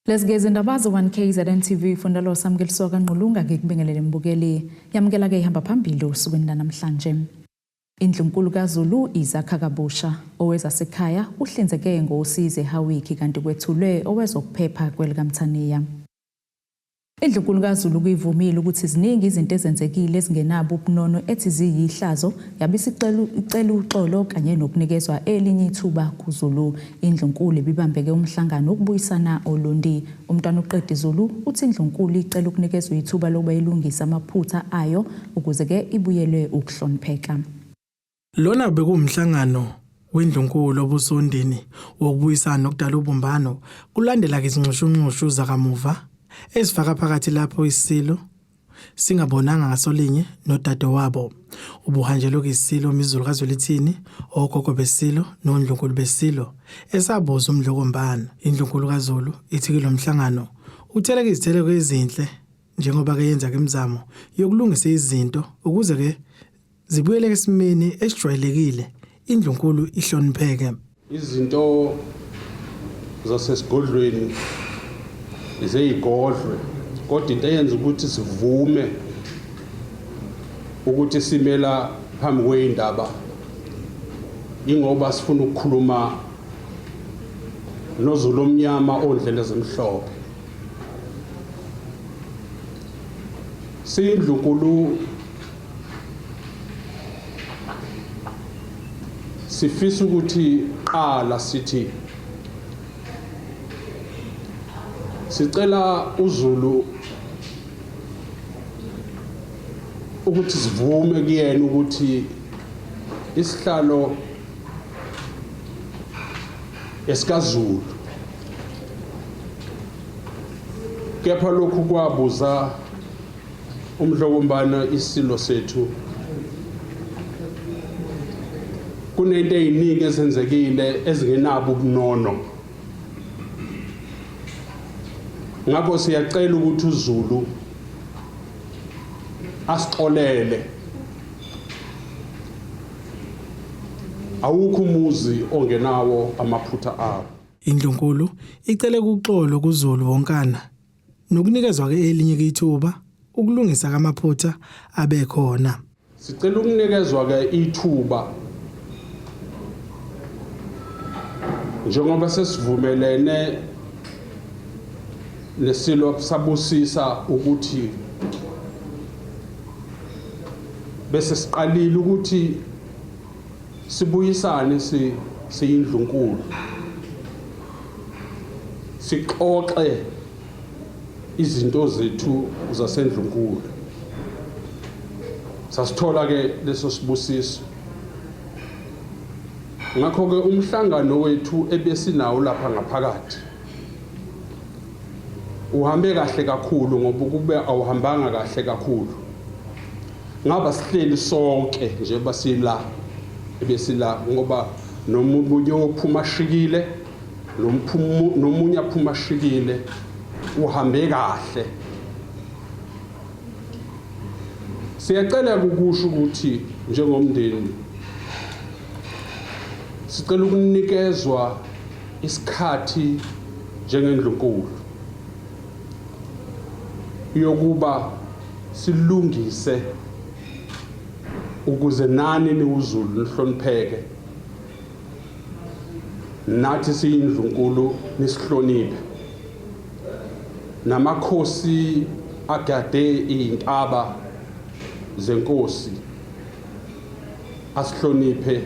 Lezi-ke izindaba ze-1 KZN TV Fundalo Samukeliso kaNgqulunga ngikubingelele mbukeli. Yamukela-ke ihamba phambili osukwini lanamhlanje. Indlunkulu kaZulu izakha kabusha. Owezasekhaya uhlinzeke ngosizo eHawiki kanti kwethulwe owezokuphepha kwelikaMthaniya. Indlunkulu kaZulu kuyivumile ukuthi ziningi izinto ezenzekile ezingenabo ubunono ethi ziyihlazo yabe isicela uxolo kanye nokunikezwa elinye ithuba kuZulu. Indlunkulu ibibambeke umhlangano wokubuyisana oLundi. UMntwana uQedi Zulu uthi indlunkulu icela ukunikezwa ithuba lokuba ilungise amaphutha ayo ukuze-ke ibuyelwe ukuhlonipheka. Lona bekuwumhlangano wendlunkulu obusondini wokubuyisana nokudala ubumbano kulandela-ke izinxushunxushu zakamuva ezifaka phakathi lapho iSilo singabonanga ngasolinye nodadewabo. Ubuhanjelwe kuyisilo uMisuzulu kaZwelithini, ogogo beSilo nondlunkulu beSilo esabuza uMdlokombana. Indlunkulu kaZulu ithi kulo mhlangano utheleke izitheleko ezinhle njengoba-ke yenza-ke imizamo yokulungisa izinto ukuze-ke zibuyele esimeni esijwayelekile indlunkulu ihlonipheke. Izinto zasesigodlweni zeyigodlwe kodwa into eyenza ukuthi sivume ukuthi simela phambi kweyindaba ingoba sifuna ukukhuluma noZulu omnyama ondlela ezimhlophe. Siyindlunkulu Sifisa ukuthi qala sithi sicela uZulu ukuthi sivume kuyena ukuthi isihlalo esikaZulu kepha lokhu kwabuza Umdlokombana isilo sethu kunento eziningi ezenzekile ezingenabo ubunono ngakho siyacela ukuthi uZulu asixolele awukho umuzi ongenawo amaphutha awo. Indlunkulu icele uxolo kuZulu wonkana Nokunikezwa-ke elinye-ke ithuba ukulungisa kamaphutha abekhona. Sicela ukunikezwa-ke ithuba njengoba sesivumelene nesilo sabusisa ukuthi bese siqalile ukuthi sibuyisane si siyindlunkulu sixoxe izinto zethu zasendlunkulu sasithola ke leso sibusiso ngakho ke umhlangano wethu ebesinawo lapha ngaphakathi uhambe kahle kakhulu ngoba ukube awuhambanga kahle kakhulu ngaba sihleli sonke njengoba sila ebesila ngoba nomunye ophuma ashikile nomunye aphuma ashikile uhambe kahle siyacela ukusho ukuthi njengomndeni sicela ukunikezwa isikhathi njengendlunkulu yokuba silungise ukuze nani niwuZulu nihlonipheke nathi siyindlunkulu nisihloniphe namakhosi agade iy'ntaba zenkosi asihloniphe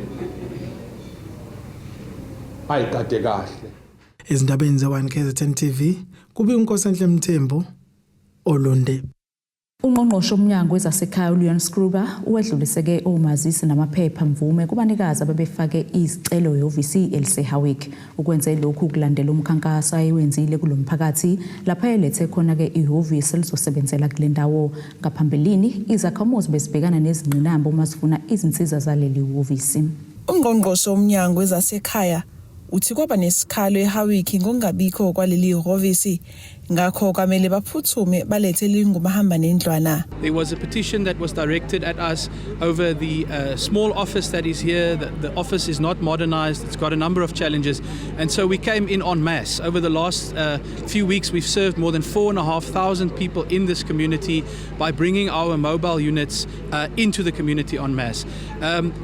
ayigade kahle. Ezindabeni ze-1 KZN TV kubika uNkosenhle Mthembu Olundi. Ungqongqoshe womnyango wezasekhaya uLeon Schreiber uwedluliseke omazisi namaphepha mvume kubanikazi ababefake izicelo ehhovisi eliseHowick. Ukwenze lokhu kulandela umkhankaso ayewenzile kulo mphakathi lapho ayelethe khona-ke ihhovisi elizosebenzela kule ndawo. Ngaphambilini izakhamuzi bezibhekana nezingqinamba uma zifuna izinsiza zaleli hhovisi. Ungqongqoshe womnyango wezasekhaya uthi kwaba nesikhalo eHowick ngokungabikho kwaleli hhovisi. Ngakho kwamele baphuthume balethe lingumahamba nendlwana. There was a petition that was directed at us over the small office that is here. The office is not modernized, it's got a number of challenges. And so we came in en masse. Over the last few weeks, we've served more than 4,500 people in this community by bringing our mobile units into the community en masse.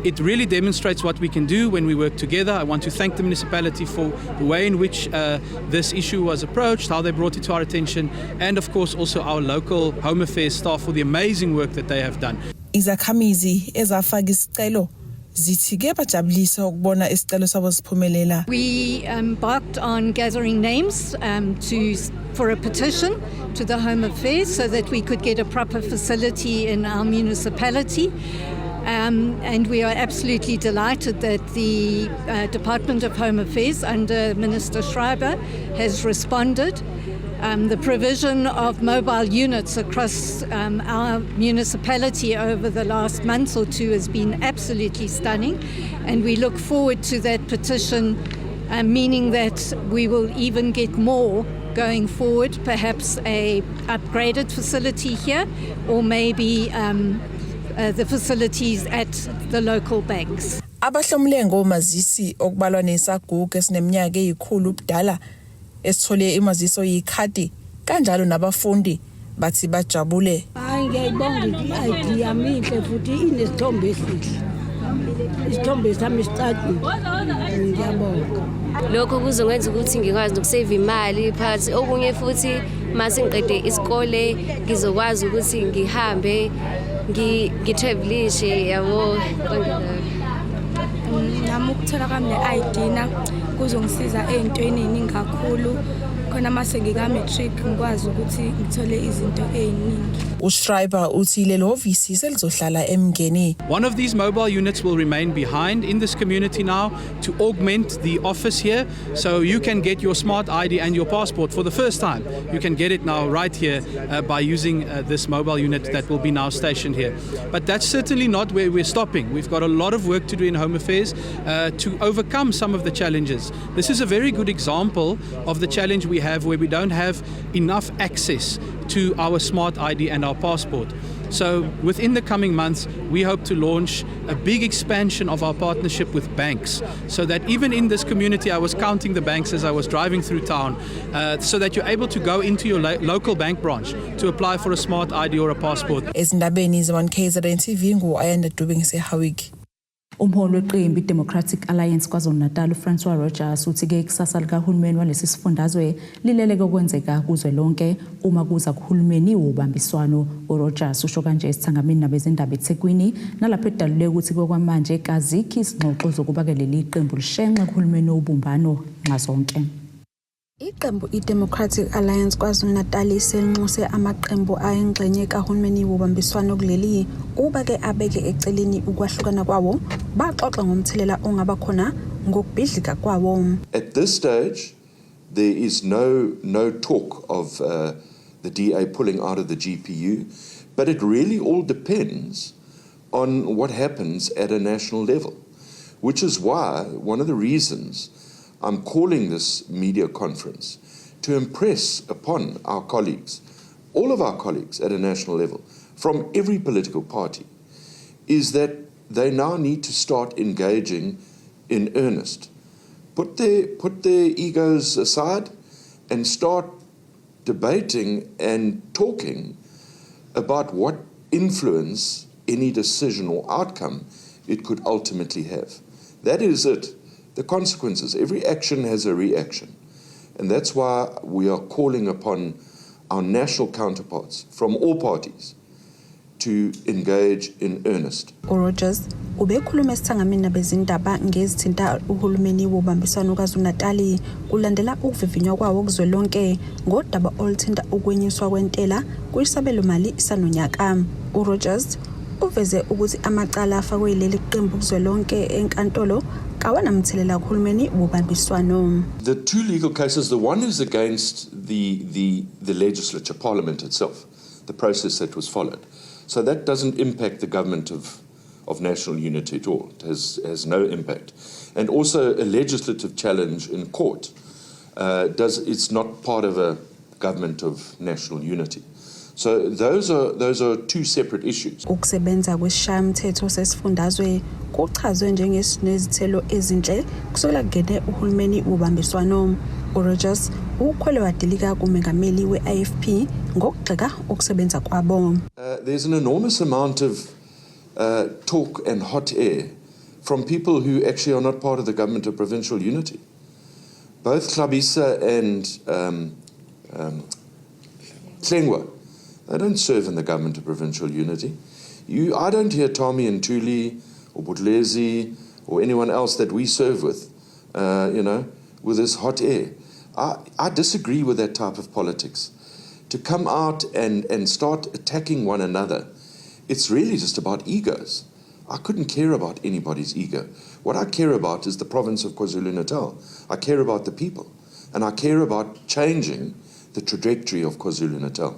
It really demonstrates what we can do when we work together. I want to thank the municipality for the way in which this issue was approached, how they brought it to our attention, and of course also our local Home Affairs staff for the amazing work that they have done. Izakhamizi ezafaka isicelo zithi kuyabajabulisa ukubona isicelo sabo siphumelela. We embarked on gathering names to for a petition to the Home Affairs so that we could get a proper facility in our municipality. And we are absolutely delighted that the Department of Home Affairs under Minister Schreiber has responded. The provision of mobile units across our municipality over the last month or two has been absolutely stunning, and we look forward to that petition, meaning that we will even get more going forward, perhaps a upgraded facility here, or maybe the facilities at the local banks. Abahlomule ngomazisi okubalwa nesaguga esineminyaka eyikhulu ubudala esithole imaziso yikhadi kanjalo nabafundi bathi bajabule. Hayi, ngiyayibonga i-ID yami, inhle futhi inesithombe esihle, isithombe sami sicacile, ngiyabonga. Lokho kuzongenza ukuthi ngikwazi nokuseva imali phakathi okunye futhi mase ngiqede isikole ngizokwazi ukuthi ngihambe ngitravelishe yabo konke lokho. Nami ukuthola kwami le-ID na kuzongisiza ey'ntweni ey'ningi kakhulu khona mase ngika-matric ngikwazi ukuthi ngithole izinto ey'ningi. USchreiber uthi leli hhovisi selizohlala eMngeni. One of these mobile units will remain behind in this community now to augment the office here, so you can get your smart ID and your passport for the first time. You can get it now right here by using this mobile unit that will be now stationed here. But that's certainly not where we're stopping. We've got a lot of work to do in Home Affairs to overcome some of the challenges. This is a very good example of the challenge we have where we don't have enough access to our smart ID and our passport. So within the coming months, we hope to launch a big expansion of our partnership with banks so that even in this community, I was counting the banks as I was driving through town, so that you're able to go into your local bank branch to apply for a smart ID or a passport. Ezindabeni ze-1 KZN TV, ngu-Ayanda Dube ngiseHowick. Umholi weqembu iDemocratic Alliance KwaZulu-Natal uFrancois Rogers uthi-ke ikusasa likahulumeni walesi sifundazwe lilele kokwenzeka kuzwelonke uma kuza kuhulumeni wobambiswano. URogers usho kanje esithangamini nabezindaba eThekwini nalapho edalule ukuthi okwamanje kazikho izingxoxo zokuba-ke leli qembu lishenxe kuhulumeni wobumbano nxazonke. Iqembu iDemocratic Alliance KwaZulu-Natal selinxuse amaqembu ayingxenye kahulumeni wobambiswano kuleli ukuba-ke abeke eceleni ukwahlukana kwawo baxoxe ngomthelela ongaba khona ngokubhidlika kwawo. At this stage, there is no talk of the DA pulling out of the GPU, but it really all depends on what happens at a national level, which is why one of the reasons I'm calling this media conference to impress upon our colleagues, all of our colleagues at a national level, from every political party, is that they now need to start engaging in earnest. Put their egos aside and start debating and talking about what influence any decision or outcome it could ultimately have. That is it. The consequences. Every action has a reaction. And that's why we are calling upon our national counterparts from all parties to engage in earnest. uRogers ubekhuluma esithangamini nabezindaba ngezithinta uhulumeni wobambiswano KwaZulu-Natal kulandela ukuvivinywa kwawo kuzwelonke ngodaba oluthinta ukwenyuswa kwentela kwisabelomali sanonyaka. uRogers uveze ukuthi amacala afakwe yileli qembu kuzwelonke enkantolo kawanamthelela kuhulumeni wobambiswano. The two legal cases, the one is against the legislature, parliament itself, the process that was followed. So that doesn't impact the government of national unity at all. It has no impact. And also a legislative challenge in court it's not part of a, government of national unity. So those are, those are two separate issues. Ukusebenza kwesishayamthetho sesifundazwe kuchazwe njengesinezithelo ezinhle kusukela kungene uhulumeni wobambiswano. URogers ukhwele wadilika kumengameli we-IFP ngokugxeka ukusebenza kwabo. There's an enormous amount of talk and hot air from people who actually are not part of the government of provincial unity. Both Hlabisa and Hlengwa, they don't serve in the government of provincial unity. I don't hear Tommy and Tuli or Buthelezi or anyone else that we serve with, with this hot air. I disagree with that type of politics. To come out and start attacking one another, it's really just about egos. I couldn't care about anybody's ego. What I care about is the province of KwaZulu-Natal. I care about the people. And I care about changing the trajectory of KwaZulu-Natal.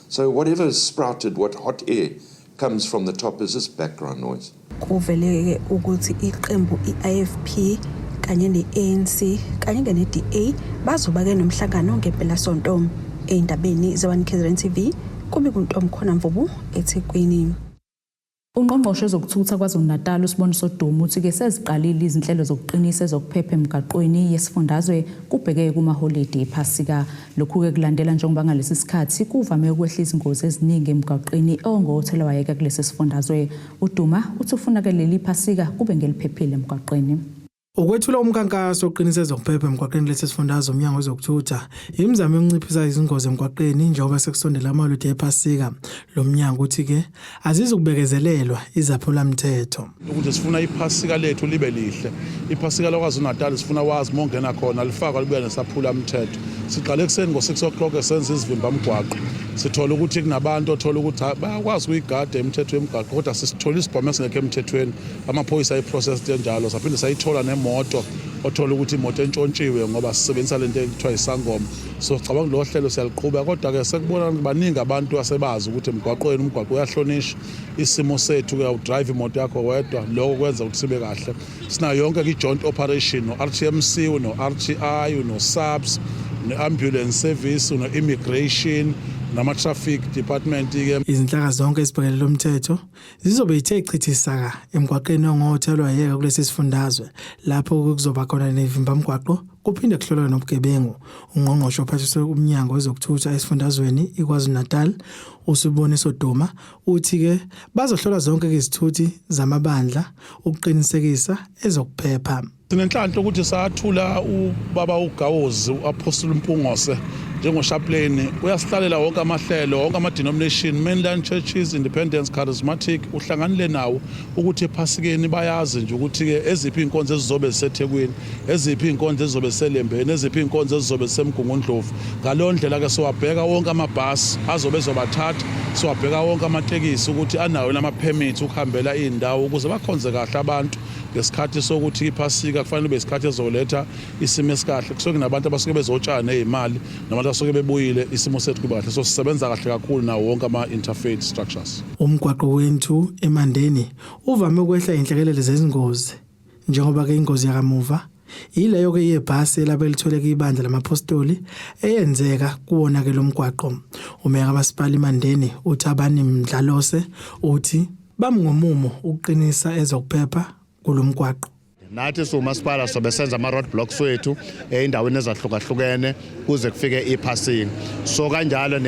So whatever sprouted, what hot air comes from the top is just background noise. Kuvele ukuthi iqembu i-IFP kanye ne-ANC kanye ne-DA bazoba ke nomhlangano ngempelasonto. Ey'ndabeni ze-1 KZN TV kube kuntomkhona Mvubu eThekwini. Ungqongqoshe wezokuthutha KwaZulu-Natal uSiboniso Duma uthi-ke seziqalile izinhlelo zokuqinisa ezokuphepha emgaqweni yesifundazwe kubheke kumaholidi ephasika. Lokhu-ke kulandela njengoba ngalesi sikhathi kuvame ukwehla izingozi eziningi emgaqweni ongothelawayeka kulesi sifundazwe. UDuma uthi ufuna-ke leli phasika kube ngeliphephile emgaqweni. Ukwethula umkhankaso oqinisa ezokuphepha emgwaqeni lesi sifundazwe umnyango wezokuthutha imizamo yokunciphisa izingozi emgwaqeni njengoba sekusondela amaholide ephasika. Lo mnyango uthi-ke azizukubekezelelwa izaphulamthetho. Ukuthi sifuna iphasika lethu libe lihle. Iphasika laKwaZulu-Natal sifuna wazi uma ungena khona lifakwa libuya nesaphula mthetho. Siqale ekuseni ngo-6 o'clock senza izivimba mgwaqo. Sithola ukuthi kunabantu othola ukuthi bayakwazi ukuyigada imithetho yemigwaqo kodwa sisithola isibhamu esingekho emthethweni. Amaphoyisa ayiprocess enjalo saphinde sayithola nemoto othola ukuthi imoto entshontshiwe ngoba sisebenzisa lento ekuthiwa isangoma. So sicabanga lo hlelo siyaliqhuba kodwa ke sekubona baningi abantu asebazi ukuthi emgwaqweni umgwaqo uyahlonishwa. Isimo sethu ke awudrive imoto yakho wedwa, lokho kwenza ukuthi sibe kahle. Sinayo yonke i-joint operation no-RTMC, no-RTI, no-SAPS, no-ambulance service, no-immigration, nama-traffic department ke. Izinhlaka zonke ezibhekelele umthetho zizobe ithe chithisaka emgwaqeni ongothelwayeka kulesi sifundazwe lapho kuzoba khona nevimbamgwaqo kuphinde kuhlolwe nobugebengu. Ungqongqoshe ophathiswe umnyango wezokuthutha esifundazweni iKwaZulu-Natal uSiboniso Duma uthi-ke bazohlola zonke izithuthi zamabandla ukuqinisekisa ezokuphepha. Sinenhlanhla ukuthi sathula ubaba uGawozi uApostle Mpungose njengoshapleni uyasihlalela wonke amahlelo wonke ama-denomination mainline churches independence charismatic uhlanganile nawo ukuthi ephasikeni bayazi nje ukuthi-ke eziphi iy'nkonzo ezizobe ziseThekwini, eziphi iy'nkonzo ezizobe ziselembeni, eziphi iy'nkonzo ezizobe zisemgungundlovu. Ngaleyo ndlela-ke siwabheka wonke amabhasi azobe ezobathatha, siwabheka wonke amatekisi ukuthi anawo nama-permit ukuhambela iy'ndawo ukuze bakhonze kahle abantu ngesikhathi sokuthi iphasika kufanele kube isikhathi ezoletha isimo esikahle. Kusuke kunabantu abasuke bezotshala ney'mali nabantu abasuke bebuyile, isimo sethu kuba kahle. So sisebenza kahle kakhulu nawo wonke ama-interfaith structures. Umgwaqo wethu eMandeni uvame ukwehla inhlekelele zezingozi njengoba ke ingozi yakamuva ileyo ke yebhasi elabe litholeke ibandla lamapostoli eyenzeka kuwona ke lomgwaqo. Umeya kamasipala iMandeni uThabani Mdlalose uthi bamngomumo ukuqinisa ezokuphepha kulomgwaqo. Nathi siwumasipala sobe senza ama-road blocks wethu ey'ndaweni ezahlukahlukene kuze kufike iphasika. So kanjalo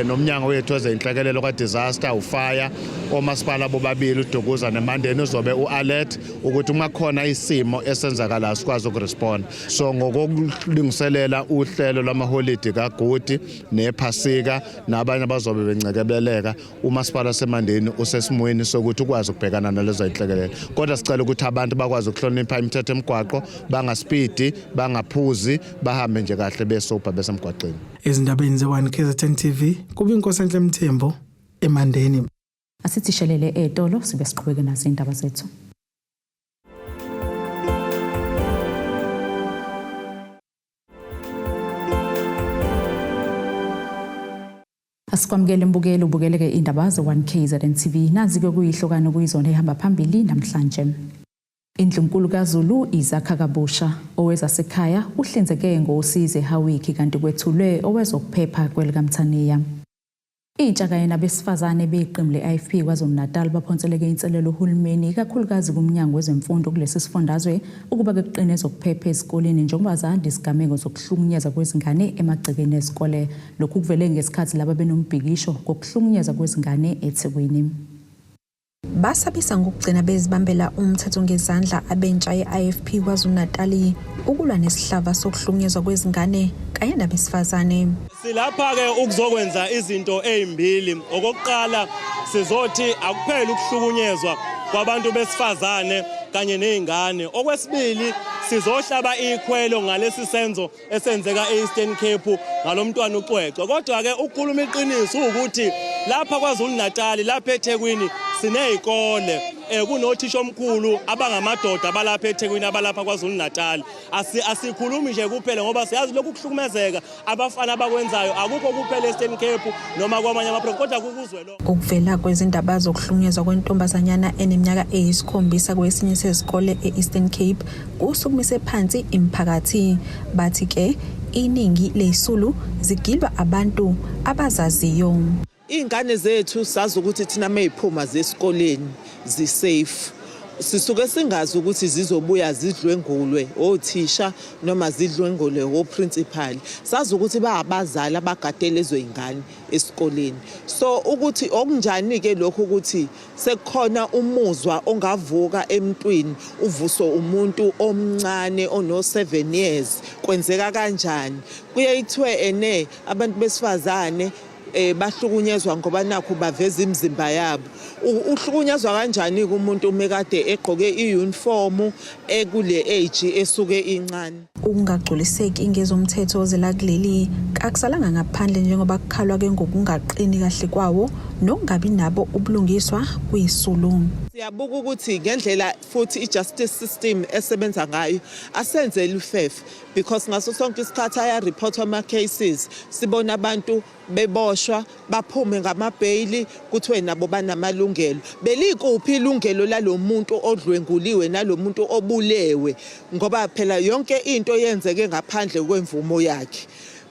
nomnyango wethu wezey'nhlekelelo kwa-disaster ufire omasipala bobabili uDukuza neMandeni uzobe u-alert ukuthi uma khona isimo esenzakalayo sikwazi ukurespond. So ngokokulungiselela uhlelo lwamaholidi kaGudi nephasika nabanye abazobe bencekebeleka umasipala waseMandeni usesimweni sokuthi ukwazi ukubhekana nalezo zinhlekelele. Kodwa sicela ukuthi abantu bakwazi ukuhlonipha imithetho emgwaqo, bangaspidi, bangaphuzi, bahambe nje kahle besoba besemgwaqeni. Ezindabeni ze-1 KZN TV kuba inkosi enhle Mthembu eMandeni. Asithi shelele etolo sibe siqhubeke nazo indaba zethu. Asikwamukele mbukeli ubukeleke indaba ze-1 KZN TV. Nazi-ke kuyihlokana kuyizona ehamba phambili namhlanje. Indlunkulu kaZulu izakha kabusha owezasekhaya uhlinzeke ngosizo eHawiki kanti kwethulwe owezokuphepha kwelikaMthaniya. Intsha kanye nabesifazane beqembu le-IFP KwaZulu-Natal baphonseleke inselelo uhulumeni ikakhulukazi kumnyango wezemfundo kulesi sifundazwe ukuba kuqine ezokuphepha ezikoleni njengoba zanda izigameko zokuhlukunyezwa kwezingane emagcekeni ezikole. Lokhu kuvele ngesikhathi laba benombhikisho ngokuhlukunyezwa kwezingane eThekwini. Basabisa ngokugcina bezibambela umthetho ngezandla abentsha ye-IFP KwaZulu-Natal ukulwa nesihlava sokuhlukunyezwa kwezingane kanye nabesifazane. Silapha-ke ukuzokwenza izinto ey'mbili. Okokuqala sizothi akuphele ukuhlukunyezwa kwabantu besifazane kanye ney'ngane. Okwesibili sizohlaba ikhwelo ngalesi senzo esenzeka e-Eastern Cape ngalomntwana uCwecwe. Kodwa-ke ukukhuluma iqiniso ukuthi lapha KwaZulu-Natal, lapha eThekwini siney'kole kunothisha omkhulu abangamadoda abalapha eThekwini, abalapha KwaZulu-Natal. Asikhulumi nje kuphela ngoba siyazi lokhu kuhlukumezeka abafana abakwenzayo akukho kuphela e-Eastern Cape noma kwamanye ama-province, kodwa kukuzwe lo. Ukuvela kwezindaba zokuhlukunyezwa kwentombazanyana eneminyaka eyisikhombisa kwesinye sezikole e-Eastern Cape kusukumise phansi imiphakathi. Bathi ke iningi lezisulu zigilwa abantu abazaziyo. Iy'ngane zethu sazi ukuthi thina may'phuma zesikoleni zi-safe. Sisuke singazi ukuthi zizobuya zidlwengulwe othisha noma zidlwengulwe oprincipal. Sazi ukuthi bayabazali abagade lezo y'ngane esikoleni. So ukuthi okunjani-ke lokhu ukuthi sekukhona umuzwa ongavuka emntwini uvuswe umuntu omncane ono-7 years, kwenzeka kanjani? Kuye kuthiwe ene abantu besifazane bahlukunyezwa ngoba nakho baveza imizimba yabo. Uhlukunyezwa kanjani umuntu uma kade egqoke i-uniform ekule age esuke incane? Ukungagculiseki ngezomthetho zelakuleli kakusalanga ngaphandle njengoba kukhalwa ke ngokungaqini kahle kwawo nokungabi nabo ubulungiswa kuyisulu. Siyabuka ukuthi ngendlela futhi i-justice system esebenza ngayo asenzeli ufefe, because ngaso sonke isikhathi aya-report ama-cases, sibona abantu beboshwa baphume ngamabheyili kuthiwe nabo banamalungelo. Belikuphi ilungelo lalo muntu odlwenguliwe nalo muntu obulewe? Ngoba phela yonke into yenzeke ngaphandle kwemvumo yakhe.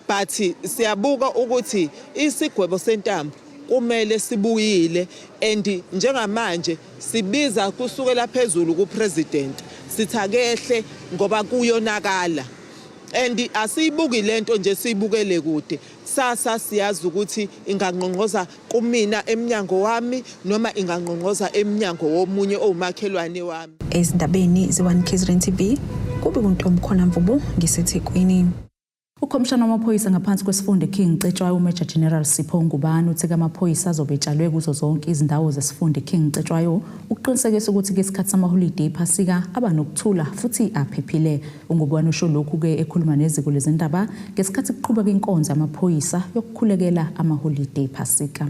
But siyabuka ukuthi isigwebo sentambo kumele sibuyile, and njengamanje sibiza kusukela phezulu kupresident, sithi akehle ngoba kuyonakala, and asiyibuki lento nje siyibukele kude. Sasa siyazi ukuthi ingangqongqoza kumina emnyango wami noma ingangqongqoza emnyango womunye owumakhelwane wami. Ezindabeni ze-1 KZN TV kube kuntomkhona Mvubu ngiseThekwini. Ukhomishana wamaphoyisa ngaphansi kwesifunda King Cetshwayo uMajor General Sipho Ngubane uthi amaphoyisa azobe etshalwe kuzo zonke izindawo zesifunda King Cetshwayo ukuqinisekisa ukuthi ngesikhathi samaholide ePhasika aba nokuthula futhi aphephile. UNgubane usho lokhu ke ekhuluma neziko lezindaba ngesikhathi kuqhubeka inkonzo yamaphoyisa yokukhulekela amaholide ePhasika.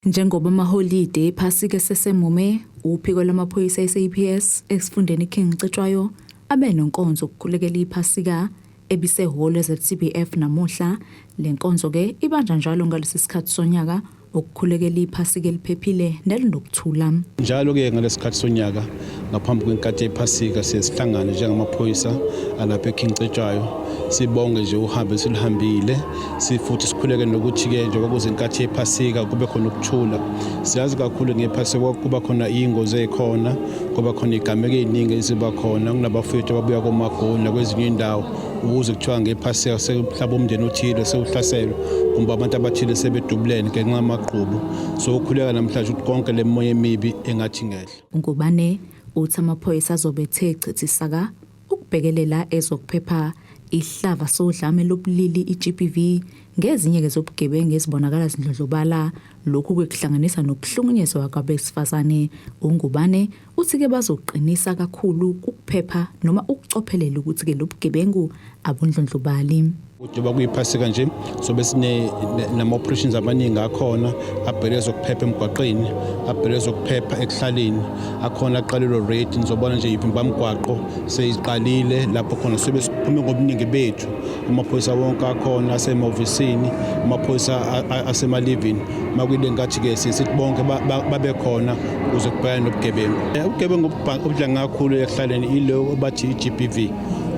Njengoba amaholide ePhasika esesemume, uphiko lwamaphoyisa SAPS esifundeni King Cetshwayo abe nenkonzo yokukhulekela iPhasika ebisehholo ZCBF namuhla. Le nkonzo ke ibanjwa njalo ngalesi sikhathi sonyaka ukukhulekela iPhasika eliphephile nelinokuthula. Njalo-ke ngalesikhathi sonyaka ngaphambi kwenkathi yephasika siye sihlangane njengamaphoyisa alapha eKing Cetshwayo, sibonge nje uhambo esiluhambile, sifuthi sikhuleke nokuthi-ke njengoba kuze inkathi yephasika kube khona ukuthula. Siyazi kakhulu ngephasika kuba khona iy'ngozi ey'khona, kuba khona iy'gameko ey'ningi eziba khona, kunabafowethu ababuya komagoli nakwezinye iy'ndawo ukuze kuthiwa ngephasika sekuhlaba umndeni othile sewuhlaselwe kumbe abantu abathile sebedubulene ngenxa yamagqubu. So ukhuleka namhlanje ukuthi konke le moya emibi engathi ngehla. Ngubane uthi amaphoyisa azobe ethe chithi saka ukubhekelela ezokuphepha, ihlava sodlame lobulili i-GBV ngezinye-ke zobugebengu ezibonakala zindlondlobala. Lokhu kuhlanganisa nokuhlukunyezwa kwabesifazane. UNgubane uthi-ke bazoqinisa kakhulu ukuphepha noma ukucophelela ukuthi-ke lobugebengu abundlondlobali. Njengoba kuyiphasika nje sobe sine nama-operations amaningi akhona abheke ezokuphepha emgwaqeni, abheke ezokuphepha ekuhlaleni, akhona aqalelwe already. Nizobona nje ivimbamgwaqo seyiqalile lapho khona sobe siphume ngobuningi bethu, amaphoyisa wonke akhona asemahhovisi. Emahhovisini, amaphoyisa asemalivini. Makuyile nkathi-ke sithi bonke babe khona ukuze kubhekane nobugebengu. Ubugebengu obudla kakhulu ekuhlaleni ilo bathi i-GBV,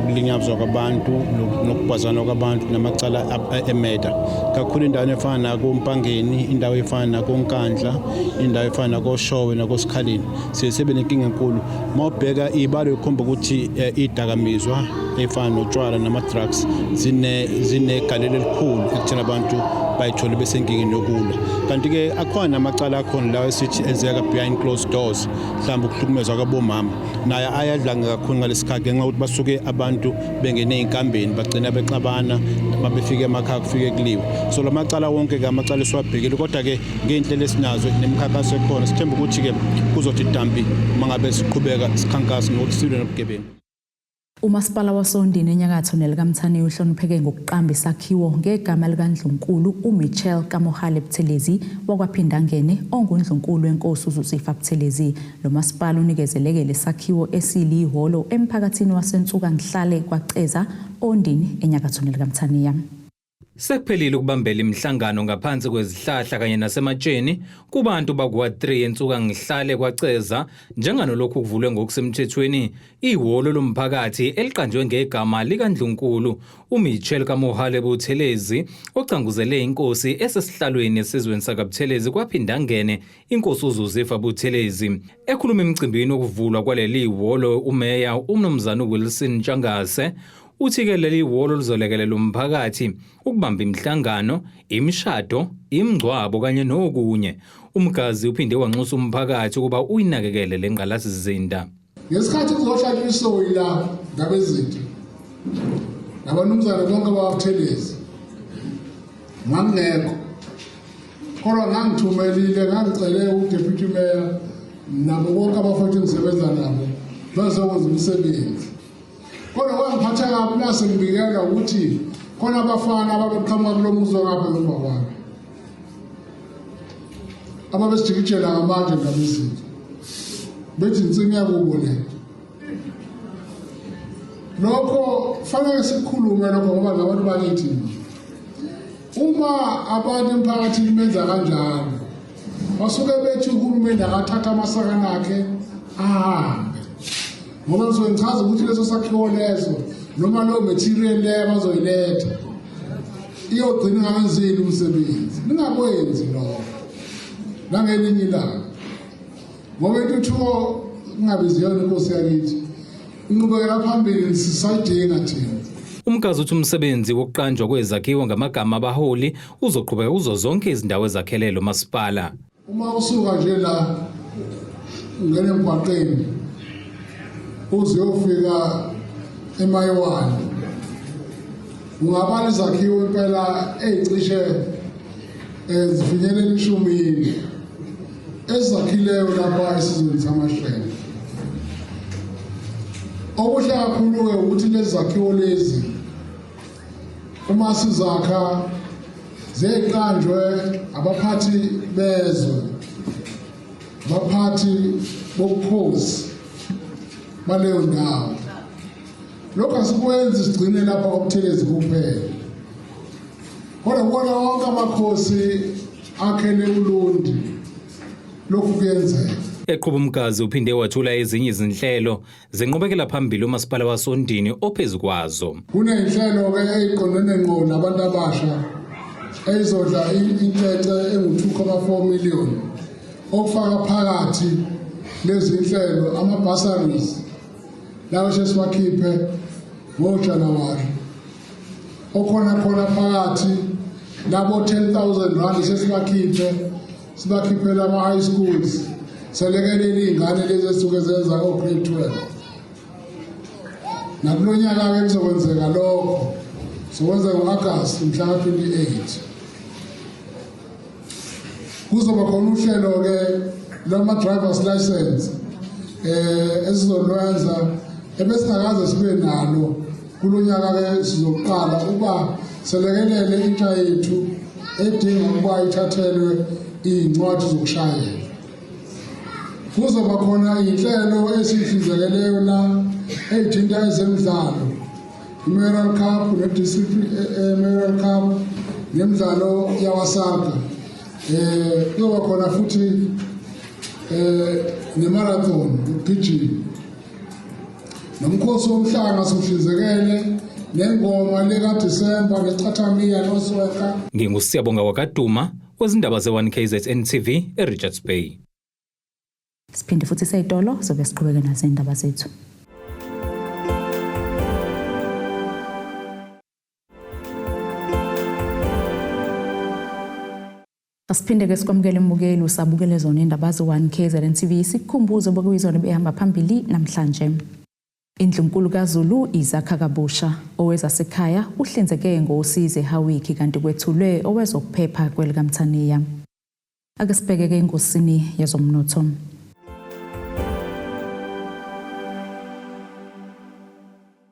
ukulinyazwa kwabantu nokugwazana kwabantu namacala emeda kakhulu indawo efana nakoMpangeni, indawo efana nakoNkandla, indawo efana nakoShowe nakoSikhaleni. Siye sibe nenkinga enkulu uma ubheka ibalo ikhomba ukuthi idakamizwa efana notshwala nama-drugs zinegalelo elikhulu ekutheni abantu bayithole besenkingeni yokulwa. Kanti-ke akhona amacala akhona lawa esithi enzeka behind closed doors, mhlawumbe ukuhlukumezwa kwabomama naye ayadlanga kakhulu ngalesikhathi ngenxa yokuthi basuke abantu bengene ey'nkambeni bagcina bexabana, mabefika emakhaya kufike kuliwe. So la macala wonke-ke amacala esiwabhekile, kodwa-ke ngey'nhlelo esinazo nemikhankaso ekhona sithemba ukuthi-ke kuzothi dampi uma ngabe siqhubeka sikhankasa nokuthi silwe nobugebengu. Umasipala wasoNdini enyakatho nelikaMthaniya uhlonipheke ngokuqamba isakhiwo ngegama likaNdlunkulu uMichelle Kamohale Buthelezi wakwaPhindangene onguNdlunkulu wenkosi uZuzifa Buthelezi. Lo masipala unikezeleke lesakhiwo esilihholo emphakathini waseNsuka Ngihlale kwaCeza oNdini enyakatho nelikaMthaniya. Sekuphelile ukubambela imihlangano ngaphansi kwezihlahla kanye nasematsheni kubantu bakuWard 3 eNsuka Ngihlale kwaCeza njenganolokhu kuvulwe ngokusemthethweni ihholo lomphakathi eliqanjwe ngegama likaNdlunkulu uMichelle Kamohale Buthelezi ocanguzele inkosi esesihlalweni esizweni sakaButhelezi kwaPhindangene inkosi uZuzifa Buthelezi. Ekhuluma emcimbini wokuvulwa kwaleli hholo umeya uMnumzane uWilson Ntshangase uthi-ke leli hholo lizolekelela umphakathi ukubamba imihlangano, imishado, imingcwabo kanye nokunye. Umgazi uphinde wanxusa umphakathi ukuba uyinakekele le ngqalasizinda. Ngesikhathi kuzohlatshwa isoyi la ngabezinto nabanumzane bonke abawaButhelezi ngangingekho, kodwa ngangithumelile, ngangicele uDeputy Mayor nabo bonke abafowethu engisebenza nabo bezokwenza umsebenzi. Kodwa kwangiphatha kabi nase ngibikelwa ukuthi khona abafana ababeqhamuka kulo muzi ongapha ngemva kwami ababesijikijela ngamatshe ngabezinto bethi insimi yakubo le. Lokho fanele sikukhulume lokho ngoba ngabantu bakithi. Uma abantu emphakathini benza kanjalo basuke bethi uhulumeni akathatha amasakana akhe ahambe, ngoba ngisuke ngichaza ukuthi leso sakhiwo leso noma leyo material leyo abazoyiletha iyogcina ingawenzile umsebenzi. Ningakwenzi lokho nangelinye ilanga, ngoba intuthuko kungabiziyona inkosi yakithi inqubekela phambili sisayidinga thina. Umgazi uthi umsebenzi wokuqanjwa kwezakhiwo ngamagama abaholi uzoqhubeka kuzo zonke izindawo ezakhele lo masipala. Uma usuka nje la ungena emgwaqeni uze uyofika eMayiwane ungabala izakhiwo impela ey'cishe zifinyelela 10 ezakhileyo lapha esizweni samaShenge. Okuhle kakhulu-ke ukuthi lezi zakhiwo lezi uma sizakha ziqanjwe abaphathi bezwe, abaphathi bobukhosi baleyo ndawo. Lokhu asikwenzi sigcine lapha kwaButhelezi kuphela, kodwa kubona wonke amakhosi akhele uLundi lokhu kuyenzeka. Eqhuba umgazi uphinde wathula ezinye izinhlelo zenqubekela phambili umasipala wasoNdini ophezu kwazo. Kuney'nhlelo-ke ey'qondene ngqo nabantu abasha eyizodla intshece engu-2.4 million, okufaka phakathi lezi nhlelo ama-bursaries lawo sesiwakhiphe ngoJanuwari, okhona khona phakathi labo 10,000 rand sesibakhiphe, sibakhiphela ama-high schools, selekelela iy'ngane lezi ezisuke zenza o-grade 12. Nakulo nyaka-ke kuzokwenzeka lokho, sokwenzeka ngo-Agasti mhla ka-28. Kuzoba khona uhlelo-ke lwama-drivers license esizolwenza ebesingakaze sibe nalo. Kulo nyaka-ke sizoqala ukuba selekelele intsha yethu edinga ukuba ithathelwe iy'ncwadi zokushayela. Kuzoba khona iy'nhlelo esiyihlinzekeleyo la ey'thinta ezemidlalo, i-Mayoral Cup ne-District Mayoral Cup. Nemidlalo yawaSALGA, kuzoba khona futhi ne-marathon ukugijima, nomkhosi womhlanga siwuhlinzekele nengoma lekaDisemba nechathamiya nosweka. NginguSiyabonga wakaDuma wezindaba ze-1 KZN TV eRichards Bay. Siphinde futhi seyitolo sobe siqhubeke nazo indaba zethu. Asiphinde ke sikwamukele mbukeli usabukele zona indaba ze-1 KZN TV, sikukhumbuze obekuyizona behamba phambili namhlanje. Indlunkulu kaZulu izakha kabusha, owezasekhaya uhlinzeke ngosizo eHowick kanti kwethulwe owezokuphepha kwelikaMthaniya. Ake sibheke ke engosini yezomnotho.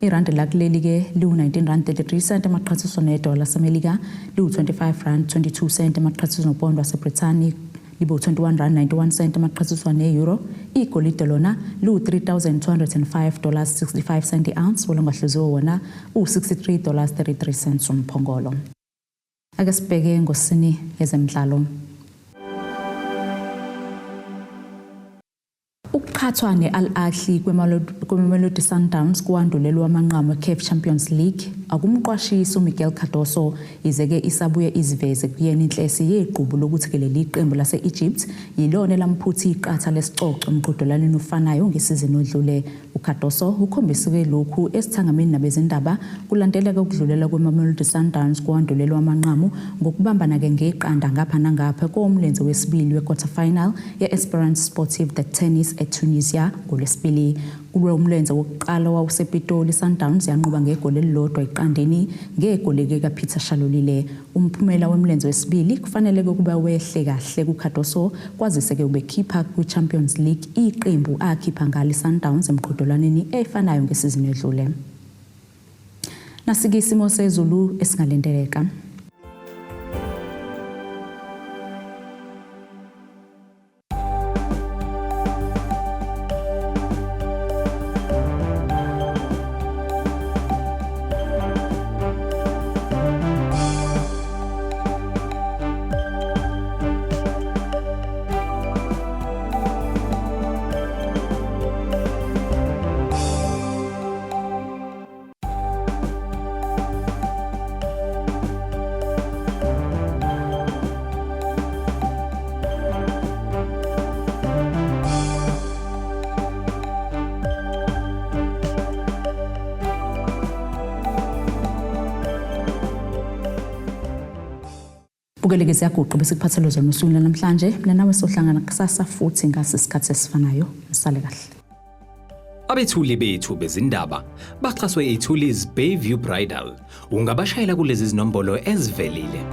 Irandi lakuleli ke liwu-19 rand 33 cent emaqhathiswa nedola laseMelika, liwu-25 rand 22 cent emaqhathiswa nopondo waseBrithani, libe u-21 rand 91 cent emaqhathiswa ne-euro. Igolide lona liwu-3205 dollars 65 cent i-ounce, wolongahluziwe wona uwu-63 dollars 33 cents umphongolo. Ake sibheke engosini yezemidlalo. Ukuqhathwa ne-Al Ahly kweMamelodi Sundowns kuwandulelwa amanqamu e-CAF Champions League akumqwashisi uMiguel Cardoso, yize-ke isabuye iziveze kuyena inhlesi yeqhubu lokuthi-ke leli qembu lase-Egypt yilona elamphutha iqatha lesicoco emqhudelwaneni ofanayo ngesizini odlule. UCardoso ukhombise-ke lokhu esithangamini nabezindaba kulandeleka ukudlulela kweMamelodi Sundowns kuwandulelwa amanqamu ngokubambana-ke ngeqanda ngapha nangapha kowomlenze wesibili we-quarter final ye-Esperance Sportive de Tunis eTunisia ngoLwesibili. Kulo umlenze wokuqala wawusePitoli, Sundowns yanqoba ngegoli elilodwa eqandeni ngegoli kaPeter Shalulile. Umphumela wemlenze wesibili kufanele ukuba wehle kahle kuCardoso, kwazise-ke ubekhipha kwi-Champions League iqembu akhipha ngalo iSundowns emqhudelwaneni efanayo ngesizini edlule. Nasike isimo sezulu esingalindeleka. Bukeleke siyaguqa bese kuphathelwe zona usuku namhlanje. Mina nawe sohlangana kusasa futhi ngasi isikhathi esifanayo. Nisale kahle. Abethuli bethu bezindaba baxhaswe iThulis Bayview Bridal. Ungabashayela kulezi zinombolo ezivelile.